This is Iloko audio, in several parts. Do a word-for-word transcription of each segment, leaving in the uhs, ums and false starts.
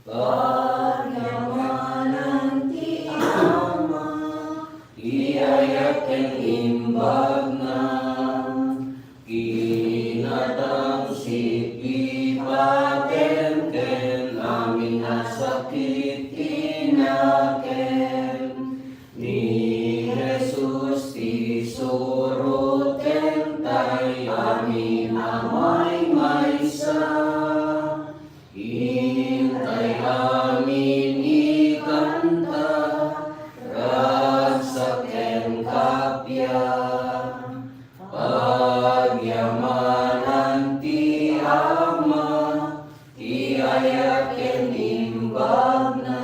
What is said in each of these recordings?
Pagyamanan ti Ama, ti ayat ken imbagna, kinatangsit, ipatem ken amin a sakit ti nakem. Ni Jesus ti suroten tay amin a maymaysa. Intay amin ikanta, ragsak ken kappia. Pagyamanan ti Ama, ti ayat ken imbagna.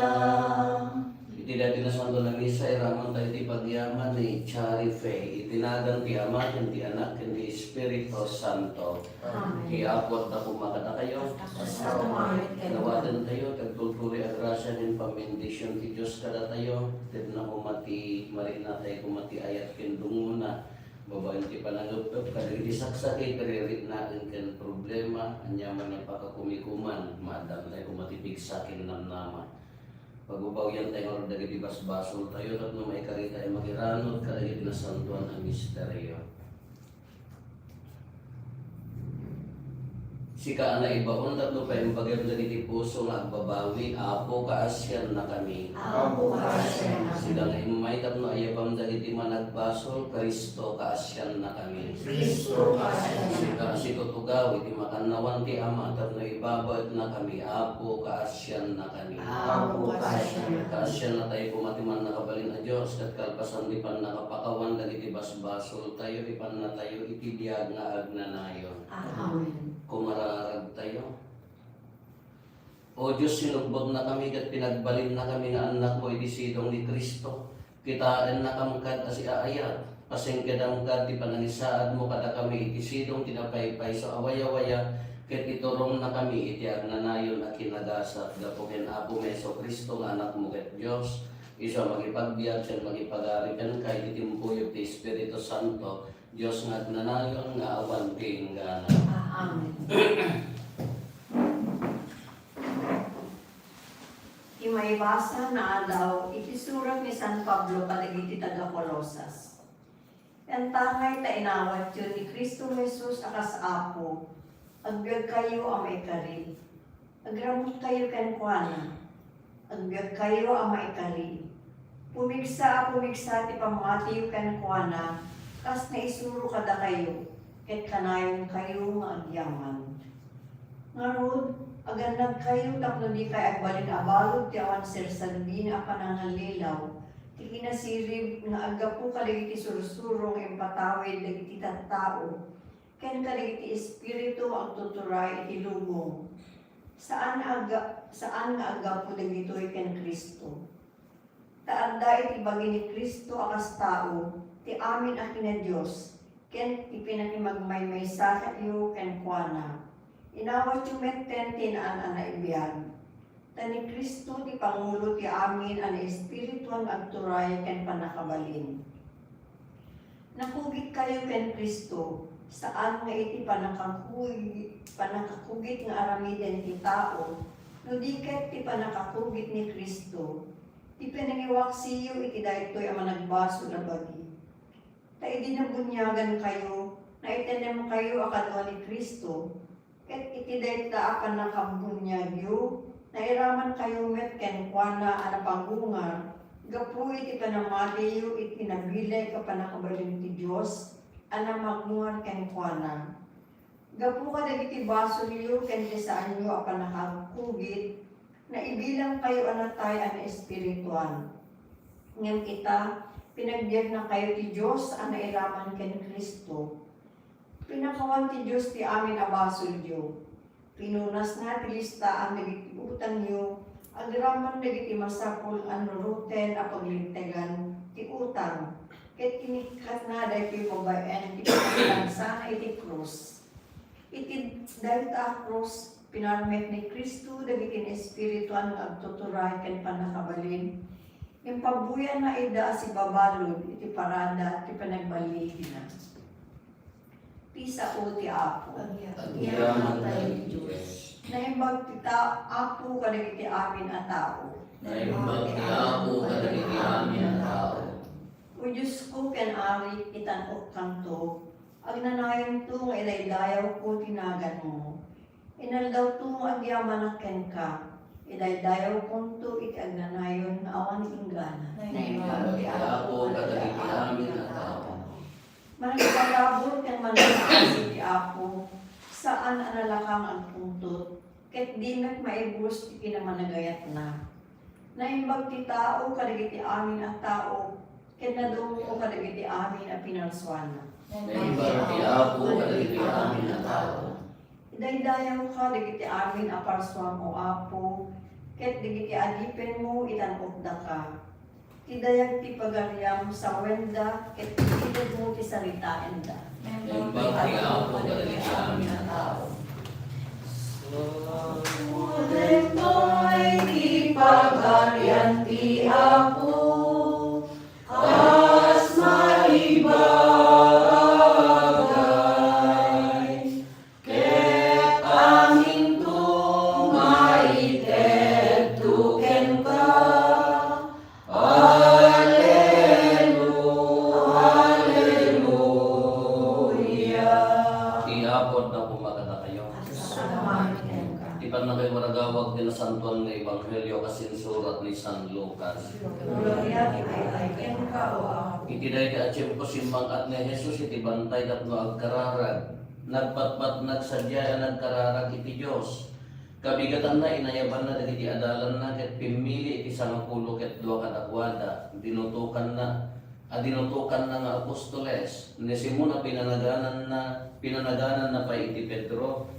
Iti daytoy nasanto a misa, iraman tayo ti pagyaman ni Charifay. Iti nagan ti Ama, ken ti Anak, ken ti Espiritu Santo. Amen. Ti Apo adda koma kadakayo. Kasta met kenka. Dawaten tayo, ti agtultuloy a grasia ken pammendision ti Dios kadatayo. Ket na koma ti marina tayo koma ti ayat ken dungona. Babaen ti panangepep kadagiti saksakit, riritnaen ken problema, ania man a pakakumikuman, maaddaan tayo koma ti pigsa ken namnama. Pagbabawian tayo ngarud dagiti basbasol tayo tapno maikari tayo makiranud kadagiti nasantoan a misterio. Sika a naibaon tapno paimbagem dagiti puso nga agbabawi, Apo, kaasiannakami. Apo, kaasiannakami. Sika nga immay tapno ayabam dagiti managbasol, Cristo, kaasiannakami. Cristo, kaasiannakami. Sika a situtugaw iti makannawan ti Ama tapno ibabaetnakami, Apo, kaasiannakami. Apo, kaasiannakami. Kaasiannatayo koma ti Mannakabalin a Dios, ket kalpasan ti pannakapakawan dagiti basbasoltayo, ipannatayo iti biag nga agnanayon. Amen. Kumararagtayo. O Dios, sinubbabnakami ket pinagbalinnakami nga annakmo iti sidong ni Cristo. Kitaennakam kad a siaayat. Pasengkedam kad ti panangisaadmo kadakami iti sidong ti napaypayso a wayawaya, ket iturongna kami iti agnanayon a kinagasat gapu ken Apomi Jesu-Cristo nga Anakmo ket Dios, isu a makipagbiag ken makipagari kenka iti timpuyog ti Espiritu Santo, Dios nga agnanayon nga awan ti inggana. Amen. Ti maibasa nga aldaw iti surat ni San Pablo kadagiti taga-Colosas. Enta ngay ta inawatyo ni Cristo Jesus a kas Apo, agbiagkayo a maikari. Agramutkayo kenkuana. Agbiagkayo a maikari. Pumigsa a pumigsa ti pammatiyo kenkuana, kas naisuro kadakayo, ket kanayonkayo nga agyaman. Ngarud, agannadkayo tapno dikay agbalin a balud ti awan serserbi a panangallilaw, ti kinasirib nga aggapu kadagiti sursuro nga impatawid dagiti tattao, ken kadagiti espiritu nga agtuturay iti lubong. Saan nga agga-, saan nga aggapu dagitoy ken Cristo. Ta adda iti bagi ni Cristo a kas tao ti amin a kina-Dios, ken ti pinakimagmaymaysayo kenkuana. Inawatyo metten ti naan a naibiag. Ta ni Cristo ti pangulo ti amin a naespirituan nga agturay ken pannakabalin. Nakugitkayo ken Cristo, saan nga iti pannakakugi-, pannakakugit nga aramiden ti tao, no di ket ti pannakakugit ni Cristo, ti pinangiwaksiyo iti daytoy a managbasol a bagi. Ta idi nabuniagankayo, naitenemkayo a kadua ni Cristo, ket iti dayta a pannakabuniagyo, nairamankayo met kenkuana a napagungar gapu iti panamatiyo iti nabileg a pannakabalin ti Dios a napagungar kenkuana. Gapu kadagiti basolyo ken ti saanyo a pannakakugit, naibilangkayo a natay a naespirituan. Ngem ita, pinagbiagnakayo ti Dios a nairaman ken Cristo. Pinakawan ti Dios ti amin a basolyo. Pinunasna ti listaan dagiti utangyo, agraman dagiti masapul a nuroten a paglintegan ti utang, ket inikkatna daytoy babaen ti paglansana iti krus. Iti dayta a krus, pinarmek ni Cristo dagiti naespirituan nga agtuturay ken pannakabalin. Impabuyanna ida a sibabalud iti parada ti panagballigina. Ti sao ti Apo. Agyaman tayo, Dios. Naimbag ti ta-, Apo kadagiti amin a tao. Naimbag ti Apo kadagiti amin a tao. O Diosko ken Ari, itan-okkanto, agnanayonto nga idaydayawko ti naganmo. Inaldawto nga agyamanak kenka, idaydayawkonto iti agnanayon nga awan inggana. Naimbag ti Apo kadagiti amin a tao. Managpalabor ken manangngaasi ti Apo, saan a nalaka nga agpungtot, ket di met maibus ti kinamanagayatna. Naimbag ti tao kadagiti amin a tao, ket nadungngo kadagiti amin a pinarsuana. Naimbag ti Apo kadagiti amin a tao. Idaydayawka dagiti amin a parsuam, O Apo, ket dagiti adipenmo itan-okdaka. Ti dayag ti pagariam sawenda, ket ti bilegmo ti saritaenda. Naimbag ti Apo kadagiti amin a tao. Daytoy ti pagarian ti Apo, kas maibagay. Ket aminto maitedto kenka. Hallelu-, Halleluya. Ti Apo adda koma kadakayo. Ti pannakaiwaragawag ti nasantoan nga ebanghelio kas insurat ni San Lucas. Gloria iti kenka, O Apo. Iti dayta a tiempo, simmang-at ni Jesus iti bantay tapno agkararag. Nagpatpatnag sadiay a nagkararag iti Dios. Kabigatanna, inayabanna dagiti adalanna ket pimmili iti sangapulo ket dua kadakuada, dinutokanna, a dinutokanna nga apostoles, ni Simon a pinanagananna, pinanagananna pay iti Pedro,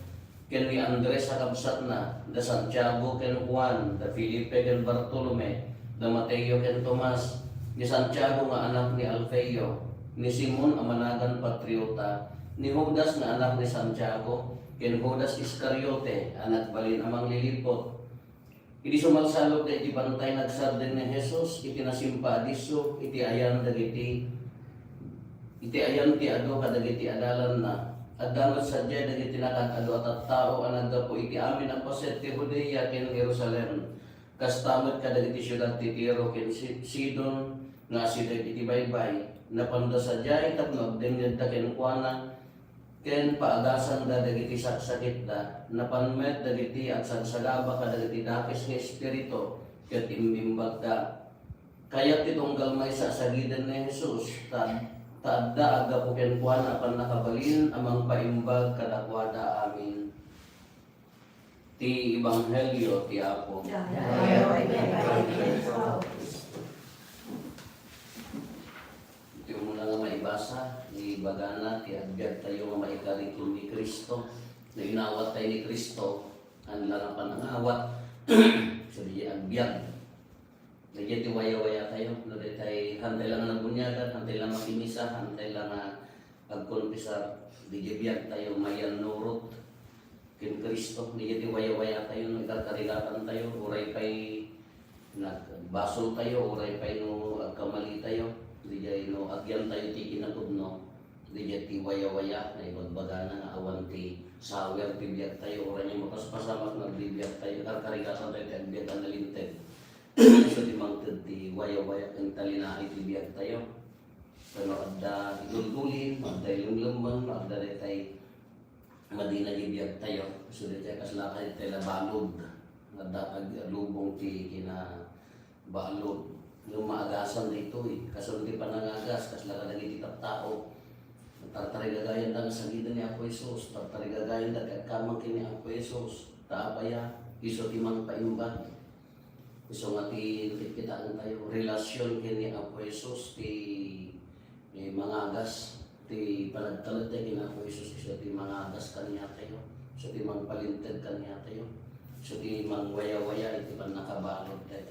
ken ni Andres a kabsatna, da Santiago ken Juan, da Felipe ken Bartolome, da Mateo ken Tomas, ni Santiago nga anak ni Alfeo, ni Simon a managan Patriota, ni Judas nga anak ni Santiago, ken Judas Iscariote a nagbalin a mangliliput. Idi sumalsalogda iti bantay, nagsardeng ni Jesus iti nasimpa a disso iti ayan dagiti, iti ayan ti adu kadagiti adalanna. Adda met sadiay dagiti nakaad-adu a tattao a naggapu iti amin a paset ti Judea ken Jerusalem. Kasta met kadagiti siudad ti Tiro ken Si-, Sidon nga asideg iti baybay. Napanda sadiay tapno agdengngegda kenkuana ken paagasanda dagiti saksakitda. Napan met dagiti agsagsagaba kadagiti dakes nga espiritu ket imbimbagda. Kayat ti tunggal maysa a sagiden ni Jesus, ta, ta adda aggapu kenkuana a pannakabalin a mangpaimbag kadakuada. Amin. Ti Ebanghelio ti Apo. Iti umuna nga maibasa, ibagana ti agbiagtayo nga maikari ken ni Cristo. No inawat tayo ni Cristo, haan la nga panangawat. So, di agbiag. Daydiay ti wayawaya tayo, no, daytay, hantay la nga nabuniagan, hantay la makimisa, hantay la nga agkonfesar, daydiay biag tayo, mayannurot ken Cristo, daydiay ti wayawaya tayo, no, ikarkarigatan tayo, uray pay nagbasol tayo, uray pay no agkamali tayo, daydiay no agyan tayo ti kinapudno, daydiay ti wayawaya, nga ibagbagana nga awan ti sawer ti biag tayo, uray nga mapaspasamak nga agbibiag tayo, ikarkarigatan tayo ti agbiag a nalinteg. Isu ti mangted ti wayawaya ken talinaed ti biag tayo. Ken no adda igulgulin, no adda ilemlemmeng, no adda daytay madinag ti biag tayo. Isu daytay kasla kadaytay nabalud. Adda ag-, lubong ti kinabalud. Ngem maagasan daytoy. Kasunod ti panangagas, kasla kadagiti tattao. Tartarigagayanda nga sagiden ni Apo Jesus. Tartarigagayanda ti agkamang ken ni Apo Jesus. Ta apay a, isu ti mangpaimbag. Isu nga ti kitkitaen tayo, relasyon ken ni Apo Jesus ti, eh, mangagas, ti panagtalek tayo ken Apo Jesus, isu ti mangagas kaniatayo, isu ti mangpalinteg kaniatayo, isu ti mangwayawaya iti pannakabalud tayo.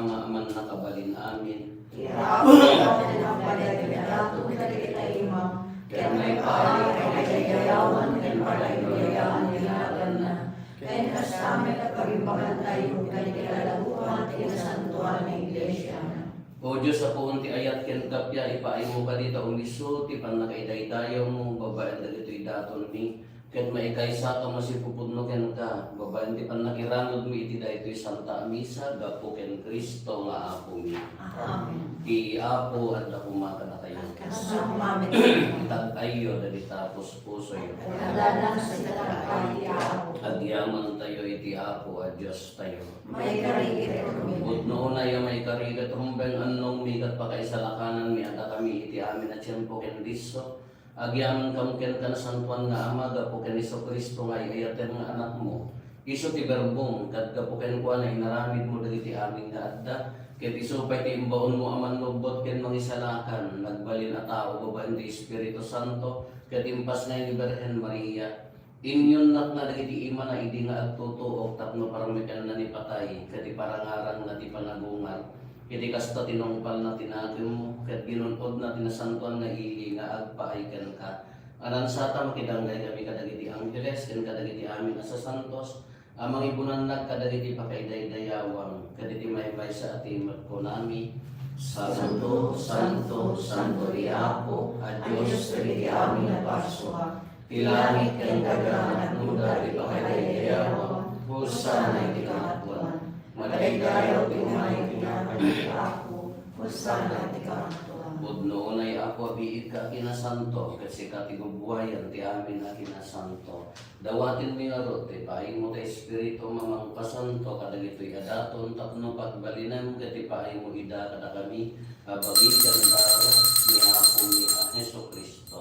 nga Aman nakabalin amin. Ti Apo, ket nagpadayo dagiti daton kadagiti imam, ket maipaay a pagidaydayawan ken pagidaydayawan ti naganna. Ken kasta met a pagimbagantayo kadagiti lalaguan ti nasantoan nga Iglesia. O Dios, Apuon ti ayat ken kappia, ipaaymo kadi ta umisu ti pannakaidaydayawmo babaen dagitoy datonmi, ket maikaysaka masipupudno kenka babaen ti pannakiranudmi iti daytoy Santa a Misa gapu ken Cristo nga Apomi. Amen. Ti Apo adda koma kadakayo. Kasano mamin? Itag-ayyo dagita puspusoyo. Adda kadakayo ti Apo. Agyamantayo iti Apo a Diostayo. Maikari ket rumbeng. Pudno unay a maikari ket rumbeng, annongmi ket pakaisalakananmi a dakami iti amin a tiempo ken disso. Agyamankami kenka, Nasantoan nga Ama, gapu ken Jesu-Cristo nga ay-ayaten nga Anakmo. Isu ti Berbom, ket gapu kenkuana inaramidmo dagiti amin nga adda, ket isu pay ti imbaonmo a mannubbot ken mangisalakan, nagbalin a tao babaen ti Espiritu Santo, ket impasngay ni Birhen Maria. Inyunnakna dagiti imana idi nga agtutuok tapno parmekenna ni patay, ket iparangarangna ti panagungar. Iti kasta, tinungpalna ti nakemmo, ket ginun-odna ti nasantoan nga ili nga agpaay kenka. Anansata, makidanggay kami kadagiti angheles ken kadagiti amin a sasantos a mangibunannak kadagiti pakaidaydayawam, ket iti maymaysa a timek kunami, Santo, santo, santo ti Apo a Dios dagiti amin a parsua. Ti langit ken daga nagnuda ti pakaidaydayawam. Hosanna iti kangatoan. Madaydayaw ti umay iti nagan ti Apo. Hosanna iti kangatoan. Pudno unay, Apo, a biigka a kinasanto, ket sika ti gubuayan ti amin a kinasanto. Dawatenmi ngarud ti paaymo ti Espiritu a mangpasanto kadagitoy a daton tapno pagbalinem ket ipaaymo ida kadakami a bagi ken dara ni Apomi a Jesu-Cristo.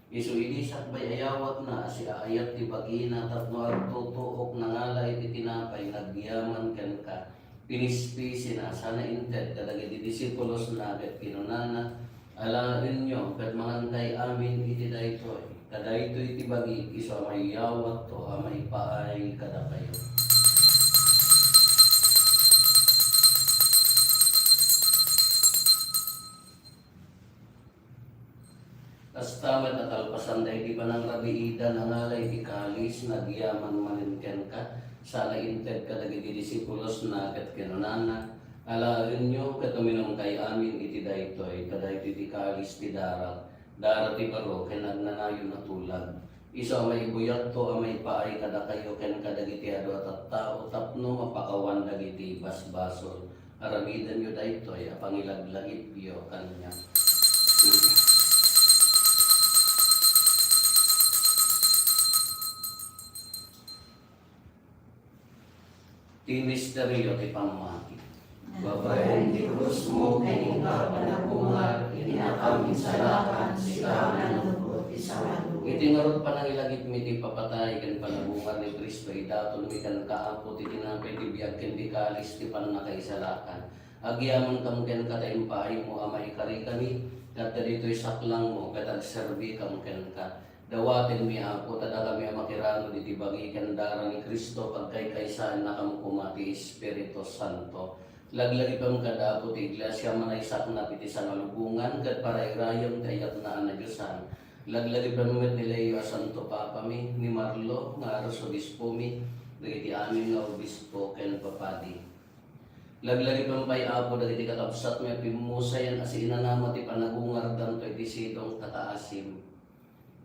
Isu idi sakbay a yawatna a siaayat ti bagina tapno agtutuok, nangala iti tinapay, nagyaman kenka, pinispisina, sana inted kadagiti disipulosna ket kinunana, "Alaenyo ket mangankay amin iti daytoy, ta daytoy ti bagik isu a mayawatto a maipaay kadakayo." Kasta met a kalpasan daydi panangrabiida, nangala iti kalis, nagyaman manen kenka, sana inted kadagiti disipulosna ket kinunana, "Alaenyo ket uminumkay amin iti daytoy, ta daytoy ti kalis ti darak, dara ti baro ken agnanayon a tulag. Isu a maibuyatto a maipaay kadakayo ken kadagiti adu a tattao tapno mapakawan dagiti basbasol. Aramidenyo daytoy a pangilaglagipyo kaniak." Ti misterio ti pammati. Babaen ti krusmo ken inka a panagungar, innak a insalakan, sika a nannubbot ti sangalugan. Iti ngarud panangilagipmi ti ipapatay ken panagungar ni Cristo, idatonmi kenka, Apo, ti tinapay ti biag ken ti kalis ti pannakaisalakan. Agyamankami kenka ta impaaymo a maikarikami, ket ditoy saklangmo ket agserbikami kenka. Dawatenmi, Apo, ta dakami a makiranud iti bagi ken dara ni Cristo, pagkaykaysaennakami koma ti Espiritu Santo. Laglagipem kad, Apo, ti Iglesia a manaysaknap iti sangalubongan ket parairayem ti ayatna a nadiosan. Laglagipem met ni Leo a Santo Papami, ni Marlo nga Arsobispomi, dagiti amin nga obispo ken papadi. Laglagipem pay, Apo, dagiti kakabsatmi a pimmusayen a siinanama ti panagungardanto iti sidong ta kaasim.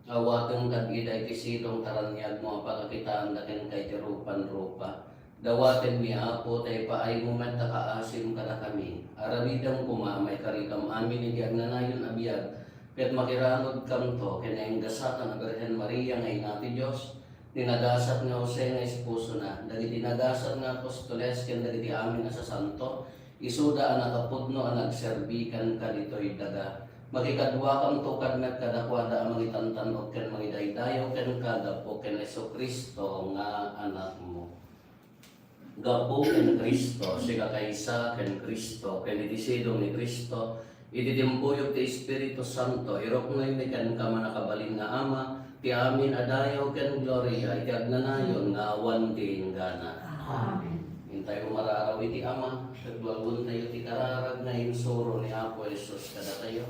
Awatem kad ida iti sidong ta raniagmo a pakakitaanda kenka iti rupan-rupa. Dawatenmi, Apo, ta ipaaymo met ta kaasim kadakami. Aramidem koma a maikarikam amin iti agnanayon a biag, ket makiranudkamto ken naenggasakan a Birhen Maria nga Ina ti Dios, ni nagasat nga Jose nga esposona, dagiti nagasat nga apostoles ken dagiti amin a sasanto, isuda a nakapudno a nagserbi kenka ditoy daga. Makikaduakamto kad met kadakuada a mangitantan-ok ken mangidaydayaw kenka gapu ken Jesu-Cristo nga Anakmo. Gapu ken Cristo, sikakaysa ken Cristo, ken iti sidong ni Cristo, iti timpuyog ti Espiritu Santo, iruknoymi kenka, mannakabalin nga Ama, ti amin a dayaw ken gloria iti agnanayon nga awan ti inggana. Amen. Intayo mararawi ti Ama, ket walwentayo ti kararag nga insuro ni Apo Jesus kadatayo.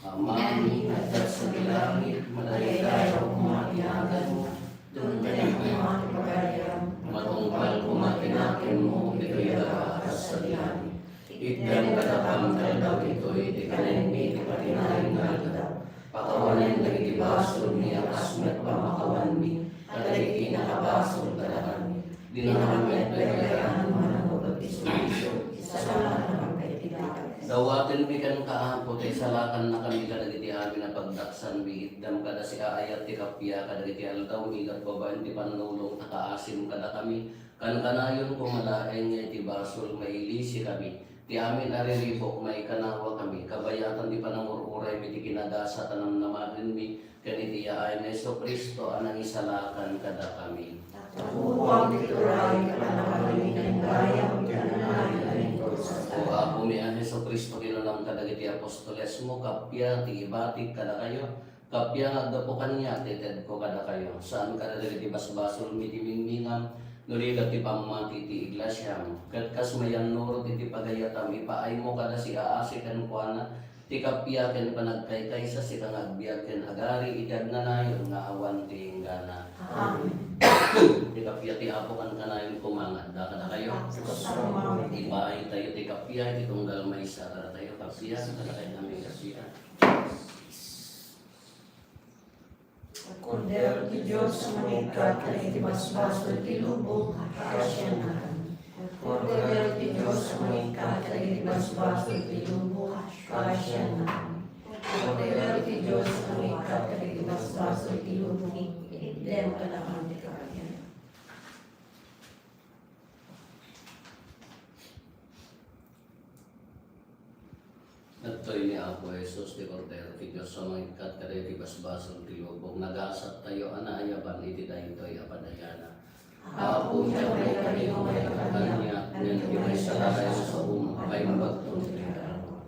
Amami nga adda sadi langit, madaydayaw koma ti naganmo, dunten koma ti pagariam, matungpal koma ti nakemmo, ditoy daga a kas sadi langit. Itdem kadakami ti aldaw ditoy ti kanenmi ti patinayon nga aldaw. Pakawanen dagiti basolmi a kas met pamakawanmi kadagiti nakabasol kadakami. Dinakami daydayawan a manangulo ti sulisyo, isalakanakami iti daga. Dawatenmi kenka, Apo, ta isalakannakami kadagiti amin a pagdaksanmi. Itdem kada siaayat ti kappia kadagiti aldawmi ket babaen ti pannulong ta kaasim kadakami. Kankanayon koma laeng nga iti basol, mailisikami. Ti amin a riribuk, maikanawakami. Kabayatan ti panangur-uraymi ti kinagasat a namnamaenmi, ken iti yaay ni Jesu-Cristo a nangisalakan kadakami. Takuam ti turay, panakabalin ken gayam, ti ananayon a nagkurusada. O Apomi a Jesu-Cristo, kinunam kadagiti apostolesmo, kappia ti ibatik kadakayo, kappia nga aggapu kaniak ti itedko kadakayo. Saan kadagiti basbasolmi ti mingmingam, no di ket ti pammati ti iglesiam. Ket kas mayannurot iti pagayatam, ipaaymo kada siaasi kenkuana, ti kappia ken panagkaykaysa, sika nga agbiag ken agari iti agnanayon nga awan ti inggana. Amen. Ti kappia ti Apo kankanayon koma nga adda kadakayo. Ipaaytayo ti kappia iti tunggal maysa kadatayo. Kappia, kadakayo amin kappia. Kordero ti Dios a mangikkat kadagiti basbasol ti lubong, kaasianakami. Kordero ti Dios a mangikkat kadagiti basbasol ti lubong, kaasianakami. Kordero ti Dios a mangikkat kadagiti basbasol ti lubong, itdem kadakami ti kappia. Adtoy ni Apo Jesus, ti Kordero ti Dios a mangikkat kadagiti basbasol ti lubong. Nagasattayo a naayaban iti daytoy a padayanak. Apo, diak maikari nga umayakan kaniak, ngem ti maisalakan ti saom, paimbagton ti kararuam.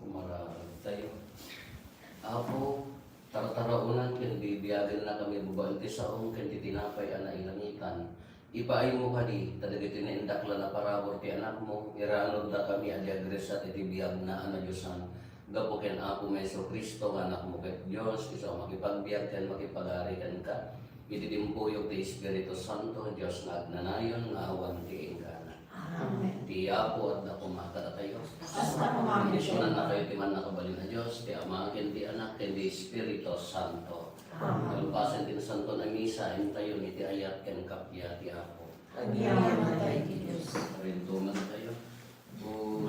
Umararag tayo. Apo, tartaraonan ken bibiagennakami babaen ti saom ken ti tinapay a nailangitan. Ipaaymo kadi, ta dagiti naindaklan a parabur ti Anakmo, iranuddakami a di agriksat iti biagna a nadiosan. Gapu ken Apomi Jesu-Cristo nga Anakmo ket Dios, isu a makipagbiag ken makipagari kenka, iti timpuyog ti Espiritu Santo, Dios nga agnanayon nga awan ti inggana. Amen. Ti Apo adda koma kadatayo. Kasta koma. Bendisionannakayo ti Mannakabalin a Dios, ti Ama, ken ti Anak, ken ti Espiritu Santo. Amen. Kalpasan ti Nasanto a Misa, intayon iti ayat ken kappia ti Apo. Agyamanen ti Dios. Parintumennakayo. O